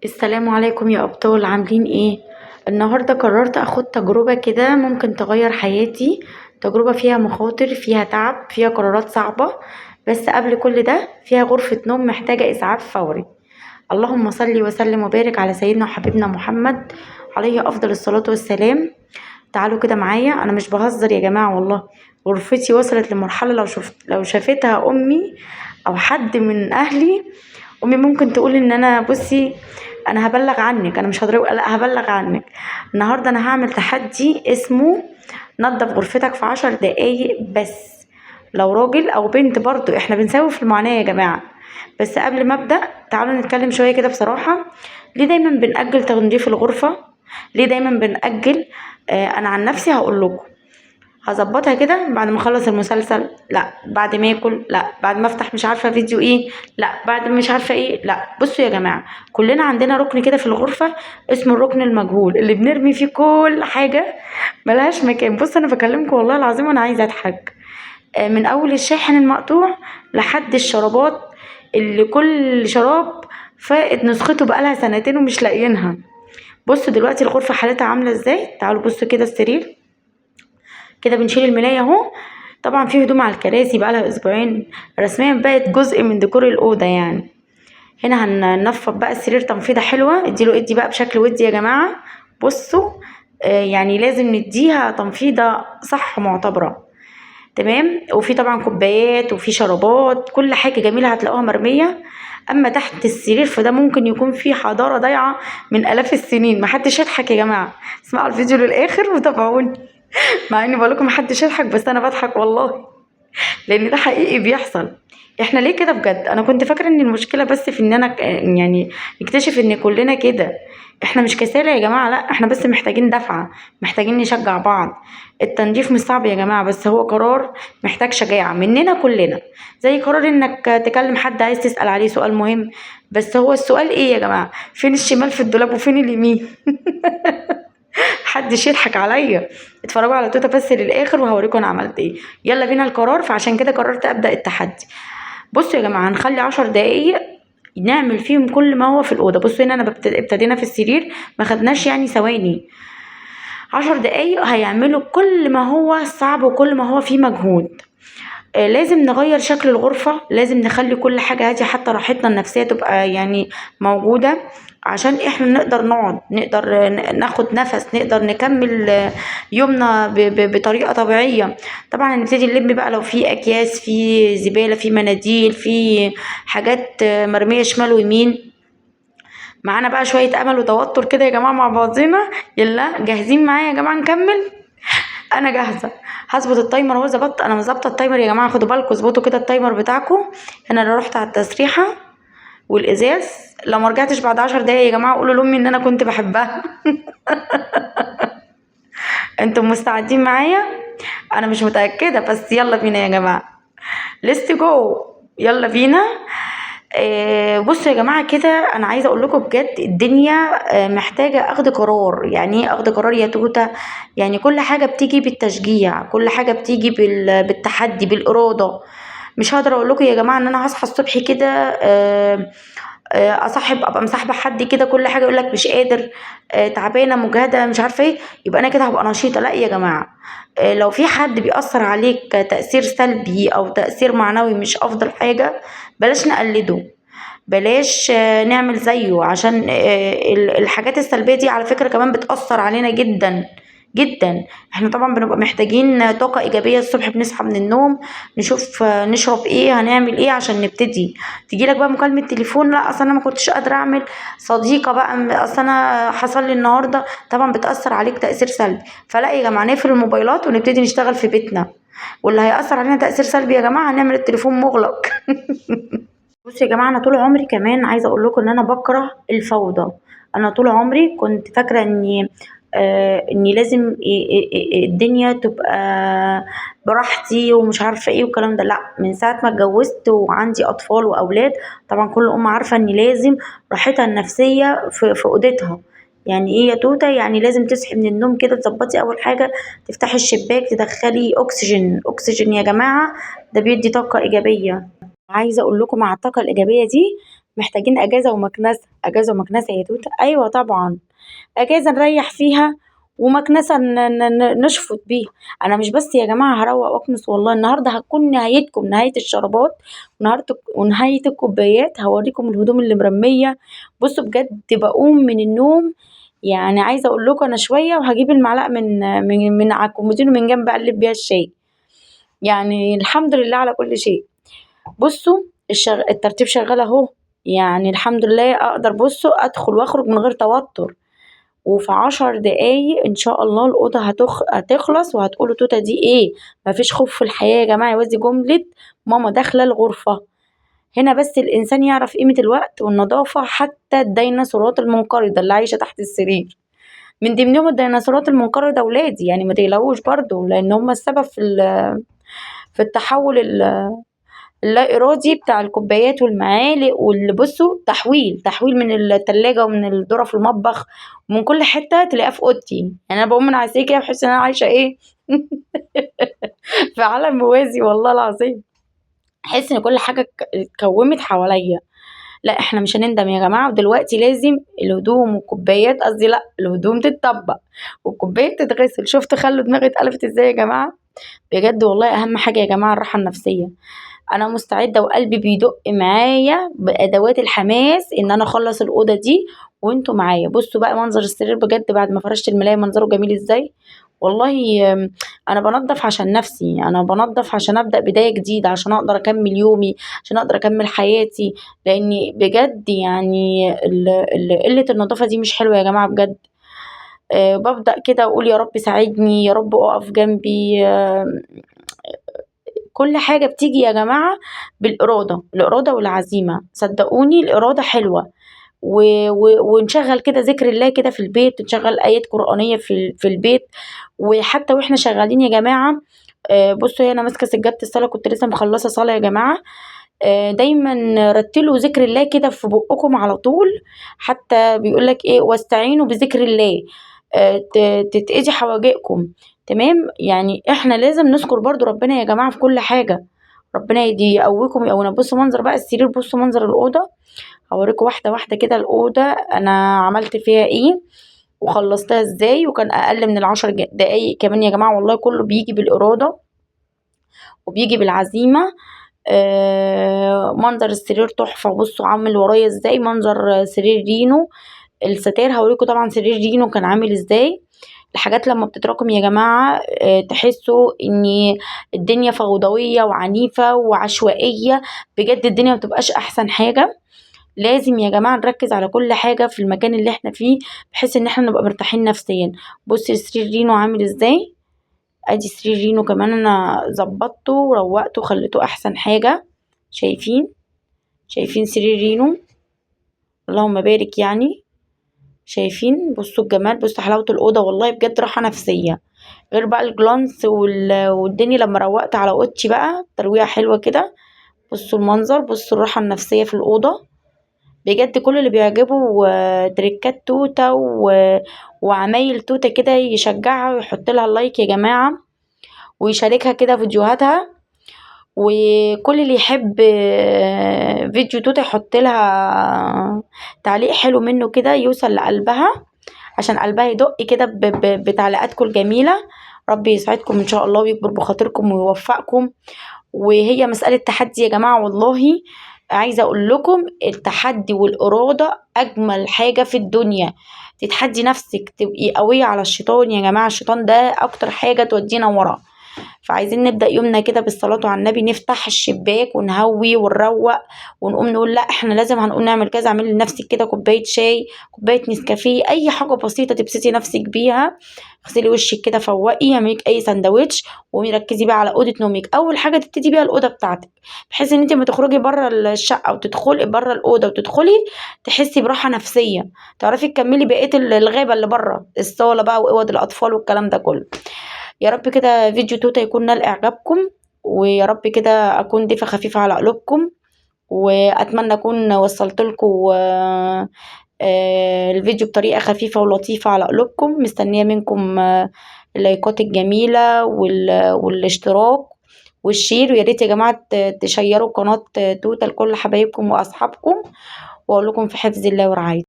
السلام عليكم يا أبطال، عاملين ايه؟ النهاردة قررت اخد تجربة كده ممكن تغير حياتي، تجربة فيها مخاطر، فيها تعب، فيها قرارات صعبة، بس قبل كل ده فيها غرفة نوم محتاجة إسعاف فوري. اللهم صل وسلم وبارك على سيدنا وحبيبنا محمد عليه أفضل الصلاة والسلام. تعالوا كده معايا، أنا مش بهزر يا جماعة والله، غرفتي وصلت لمرحلة لو شافتها أمي أو حد من أهلي، أمي ممكن تقول إن أنا بصي أنا هبلغ عنك، أنا مش هضربك، لا هبلغ عنك. النهاردة أنا هعمل تحدي اسمه نظف غرفتك في 10 دقايق بس، لو راجل أو بنت برضو احنا بنساوي في المعاناة يا جماعة. بس قبل ما أبدأ تعالوا نتكلم شوية كده بصراحة، ليه دايما بنأجل تنظيف الغرفة؟ ليه دايما بنأجل؟ أنا عن نفسي هقول لكم هظبطها كده بعد ما اخلص المسلسل، لا بعد ما اكل، لا بعد ما افتح مش عارفه فيديو ايه، لا بعد مش عارفه ايه، لا. بصوا يا جماعة، كلنا عندنا ركن كده في الغرفة اسمه الركن المجهول اللي بنرمي فيه كل حاجة ملهاش مكان. بصوا انا بكلمكم والله العظيم وانا عايزه اضحك، من اول الشاحن المقطوع لحد الشرابات اللي كل شراب فائت نسخته بقالها سنتين ومش لاقيينها. بصوا دلوقتي الغرفة حالتها عامله ازاي، تعالوا بصوا كده السرير كده بنشيل الملايه اهو، طبعا في هدوم على الكراسي بقالها اسبوعين، رسميا بقت جزء من ديكور الاوضة يعني. هنا هننفض بقى السرير تنفيضه حلوة، اديله ادي بقى بشكل ودي يا جماعة. بصوا، لازم نديها تنفيضه صح معتبره، تمام. وفي طبعا كوبايات وفي شرابات، كل حاجة جميلة هتلاقوها مرمية. اما تحت السرير فده ممكن يكون في حضارة ضايعة من الاف السنين. محدش يضحك يا جماعة، اسمعوا الفيديو للاخر وتابعوني، مع اني بقول لكم محدش يضحك بس انا بضحك والله، لان ده حقيقي بيحصل. احنا ليه كده بجد؟ انا كنت فاكره ان المشكلة بس في ان انا نكتشف ان كلنا كده، احنا مش كسالى يا جماعة، لا احنا بس محتاجين دفعه، محتاجين نشجع بعض. التنظيف مش صعب يا جماعة، بس هو قرار محتاج شجاعة مننا كلنا، زي قرار انك تكلم حد عايز تسال عليه سؤال مهم، بس هو السؤال ايه يا جماعة؟ فين الشمال في الدولاب وفين اليمين؟ محدش يضحك عليا، اتفرجوا على توته بس للاخر وهوريكم انا عملت ايه. يلا بينا القرار، فعشان كده قررت ابدا التحدي. بصوا يا جماعة، هنخلي 10 دقايق نعمل فيهم كل ما هو في الاوضة. بصوا هنا انا ابتدينا في السرير، ما خدناش ثواني، 10 دقايق هيعملوا كل ما هو صعب وكل ما هو فيه مجهود. لازم نغير شكل الغرفة، لازم نخلي كل حاجة هادية، حتى راحتنا النفسية تبقى موجودة، عشان احنا نقدر نقعد، نقدر ناخد نفس، نقدر نكمل يومنا بطريقة طبيعية. طبعا هنبتدي نلم بقى لو في اكياس، في زبالة، في مناديل، في حاجات مرمية شمال ويمين. معانا بقى شوية امل وتوتر كده يا جماعة مع بعضينا. يلا جاهزين معايا يا جماعة نكمل؟ انا جاهزة. هظبط ال timer اهو، ظبطت، انا ظابطة ال timer يا جماعة، خدوا بالكم اظبطوا كده ال timer بتاعكم. انا لو رحت على التسريحه والازاز، لو ما رجعتش بعد 10 دقايق يا جماعة قولوا لامي ان انا كنت بحبها. انتم مستعدين معايا؟ انا مش متاكدة، بس يلا بينا يا جماعة، let's go، يلا بينا. بصوا يا جماعة كده، انا عايزه اقول لكم بجد الدنيا، محتاجه اخد قرار. يعني ايه اخد قرار يا توته؟ يعني كل حاجة بتيجي بالتشجيع، كل حاجة بتيجي بالتحدي، بالارادة. مش هقدر اقول لكم يا جماعة ان انا هصحى الصبح كده، ابقى مصاحبه حد كده كل حاجة يقول لك مش قادر، تعبانة، مجهده، مش عارفه ايه، يبقى انا كده هبقى نشيطه. لا يا جماعة، لو في حد بيأثر عليك تأثير سلبي او تأثير معنوي مش افضل حاجة، بلاش نقلده، بلاش، نعمل زيه، عشان، الحاجات السلبية دي على فكرة كمان بتأثر علينا جدا جدا. احنا طبعا بنبقى محتاجين طاقة ايجابية الصبح، بنصحى من النوم نشوف، نشرب ايه، هنعمل ايه عشان نبتدي. تجيلك بقى مكالمة تليفون، لا اصل انا ما كنتش قادرة اعمل، صديقة بقى، اصل انا حصل لي النهاردة، طبعا بتأثر عليك تأثير سلبي. فلا يا جماعة، نقفل الموبايلات ونبتدي نشتغل في بيتنا، واللي هيأثر علينا تأثير سلبي يا جماعة هنعمل التليفون مغلق. بصوا يا جماعة، أنا طول عمري كمان عايزة أقول لكم إن أنا بكره الفوضى. أنا طول عمري كنت فاكرة إني لازم الدنيا تبقى براحتي ومش عارفة إيه والكلام ده. لا، من ساعة ما اتجوزت وعندي أطفال وأولاد، طبعا كل أم عارفة إن لازم راحتها النفسية في أوضتها. يعني إيه يا توتة؟ يعني لازم تصحي من النوم كده تظبطي أول حاجة، تفتحي الشباك، تدخلي أكسجين. أكسجين يا جماعة ده بيدي طاقة إيجابية. عايزة أقول لكم مع الطاقة الإيجابية دي محتاجين اجازه ومكنسه. اجازه ومكنسه يا توته؟ ايوه طبعا، اجازه نريح فيها ومكنسه نشفط بيها. انا مش بس يا جماعة هروق واكنس، والله النهارده هتكون نهايتكم، نهاية الشرابات ونهاية الكوبايات. هوريكم الهدوم اللي مرمية. بصوا بجد بقوم من النوم يعني عايزه اقول لكم انا شوية وهجيب المعلقة من على الكومودينو من جنب اقلب بيها الشاي. يعني الحمد لله على كل شيء. بصوا الترتيب شغال اهو، يعني الحمد لله اقدر بصوا ادخل واخرج من غير توتر. وفي 10 دقايق ان شاء الله الاوضة هتخلص، وهتقولوا توته دي ايه؟ مفيش خوف في الحياة يا جماعة. يوازي جملة ماما داخله الغرفة. هنا بس الانسان يعرف قيمة الوقت والنظافة. حتى الديناصورات المنقرضه اللي عايشه تحت السرير، من ضمنهم الديناصورات المنقرضه اولادي، يعني ما تقلقوش برضو، لان هم السبب في التحول اللا ارادي بتاع الكوبايات والمعالق. واللي بصوا تحويل من التلاجة ومن الذرة في المطبخ ومن كل حتة تلاقيها في اوضتي. يعني انا بقوم من على السرير كده بحس ان انا عايشه ايه في عالم موازي والله العظيم. احس ان كل حاجة اتكومت حواليا. لا احنا مش هنندم يا جماعة. ودلوقتي لازم الهدوم والكوبايات، قصدي لا الهدوم تتطبق والكوبايات تتغسل. شفتوا خلوا دماغي اتقلبت ازاي يا جماعة؟ بجد والله اهم حاجة يا جماعة الراحة النفسية. انا مستعدة وقلبي بيدق معايا بادوات الحماس ان انا اخلص الاوضة دي وانتوا معايا. بصوا بقى منظر السرير بجد بعد ما فرشت الملايه منظره جميل ازاي. والله انا بنظف عشان نفسي، انا بنظف عشان ابدا بداية جديدة، عشان اقدر اكمل يومي، عشان اقدر اكمل حياتي. لان بجد يعني قلة النظافة دي مش حلوة يا جماعة بجد. ببدا كده اقول يا رب ساعدني، يا رب اقف جنبي. كل حاجة بتيجي يا جماعة بالارادة، الارادة والعزيمة. صدقوني الارادة حلوة. ونشغل كده ذكر الله كده في البيت، نشغل ايات قرآنية في البيت. وحتى واحنا شغالين يا جماعة، بصوا هنا ماسكة سجادة الصلاة، كنت لسه مخلصة صلاة يا جماعة. دايما رتلوا ذكر الله كده في بقكم على طول. حتى بيقولك ايه، واستعينوا بذكر الله، تتقضي حواجئكم. تمام؟ يعني احنا لازم نذكر برضو ربنا يا جماعة في كل حاجة. ربنا يقويكم ويقوينا. بصوا منظر بقى السرير، بصوا منظر الأوضة، هوريكم واحدة واحدة كده الأوضة أنا عملت فيها إيه وخلصتها إزاي، وكان أقل من 10 دقايق كمان يا جماعة. والله كله بيجي بالإرادة وبيجي بالعزيمة. منظر السرير تحفة. بصوا عامل ورايا إزاي منظر سرير رينو. الستاير هوريكم طبعا سرير رينو كان عامل إزاي. الحاجات لما بتتراكم يا جماعة، تحسوا ان الدنيا فوضوية وعنيفة وعشوائية. بجد الدنيا ما بتبقاش احسن حاجة. لازم يا جماعة نركز على كل حاجة في المكان اللي احنا فيه، بحيث ان احنا نبقى مرتاحين نفسيا. بصي سرير رينو عامل ازاي. ادي سرير رينو كمان انا ظبطته وروقته وخليته احسن حاجة. شايفين سرير رينو، اللهم بارك. يعني شايفين، بصوا الجمال، بصوا حلاوة الأوضة. والله بجد راحة نفسية. غير بقى الجلانس والدنيا لما روقت على اوضتي بقى ترويقة حلوة كده. بصوا المنظر، بصوا الراحة النفسية في الأوضة. بجد كل اللي بيعجبه تريكات توتة وعمايل توتة كده يشجعها ويحط لها اللايك يا جماعة، ويشاركها كده فيديوهاتها. وكل اللي يحب فيديو توتة يحط لها تعليق حلو منه كده يوصل لقلبها، عشان قلبها يدق كده بتعليقاتكم الجميلة. ربي يسعدكم ان شاء الله ويكبر بخاطركم ويوفقكم. وهي مسألة تحدي يا جماعة، والله عايزة اقول لكم التحدي والإرادة اجمل حاجة في الدنيا. تتحدي نفسك، تبقي قوية على الشيطان يا جماعة. الشيطان ده اكتر حاجة تودينا ورا. فعايزين نبدأ يومنا كده بالصلاة على النبي، نفتح الشباك ونهوي ونروق ونقوم نقول لا احنا لازم هنقوم نعمل كذا. اعملي لنفسك كده كوباية شاي، كوباية نسكافيه، اي حاجة بسيطة تبسطي نفسك بيها. اغسلي وشك كده، فوقي، اعملي لك اي سندوتش، وقومي ركزي بقى على اوضة نومك. اول حاجة تبتدي بيها الاوضة بتاعتك، بحيث ان انت لما تخرجي بره الشقة وتدخلي بره الاوضة وتدخلي تحسي براحة نفسية، تعرفي تكملي بقية الغابة اللي بره الصاله بقى واوض الاطفال والكلام ده كله. يا رب كده فيديو توتة يكون نال اعجابكم، ويا رب كده اكون ضيفه خفيفة على قلوبكم، واتمنى اكون وصلت لكم الفيديو بطريقة خفيفة ولطيفة على قلوبكم. مستنيه منكم اللايكات الجميلة والاشتراك، وال share، ويا ريت يا جماعة تشيروا قناة توتا لكل حبايبكم واصحابكم. واقول لكم في حفظ الله ورعايته.